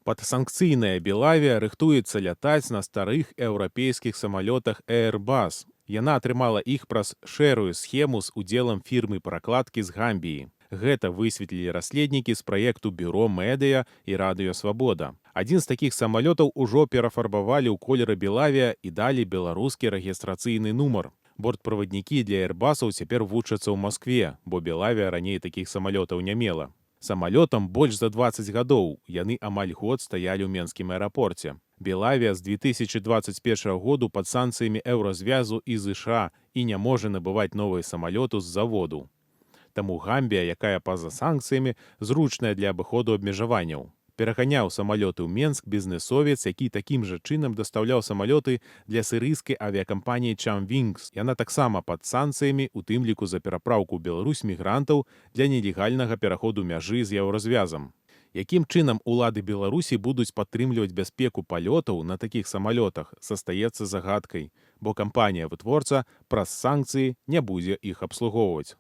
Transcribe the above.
Падсанкцыйная «Белавія» рыхтуецца лятаць на старых еўрапейскіх самалётах Airbus. Яна атрымала іх праз шэрую схему з удзелам фірмы-пракладкі з Гамбіі. Гэта высветлілі расследнікі з праекту Бюро медыа і Радыё Свабода. Адзін з такіх самалётаў ужо перафарбавалі ў колеры «Белавія» і далі беларускі рэгістрацыйны нумар. Бортправаднікі для «Эйрбасаў» цяпер вучацца ў Маскве, бо «Белавія» раней такіх самалётаў не мела. Самалётам больш за 20 гадоў, яны амаль год стаялі ў менскім аэрапорце. «Белавія» з 2021 году пад санкцыямі Еўразвязу і ЗША і не можа набываць новыя самалёты з заводу. Таму Гамбія, якая па-за санкцыямі, зручная для абыходу абмежаванняў. Пераганяў самалёты ў Менск бізнесовец, які такім жа чынам дастаўляў самалёты для сірыйскай авіякампаніі Чамвінгс. Яна таксама пад санкцыямі, у тым ліку за перапраўку ў Беларусь мігрантаў для нелегальнага пераходу мяжы з Еўразвязам. Якім чынам улады Беларусі будуць падтрымліваць бяспеку палётаў на такіх самалётах, застаецца загадкай, бо кампанія-вытворца праз санкцыі не будзе іх абслугоўваць.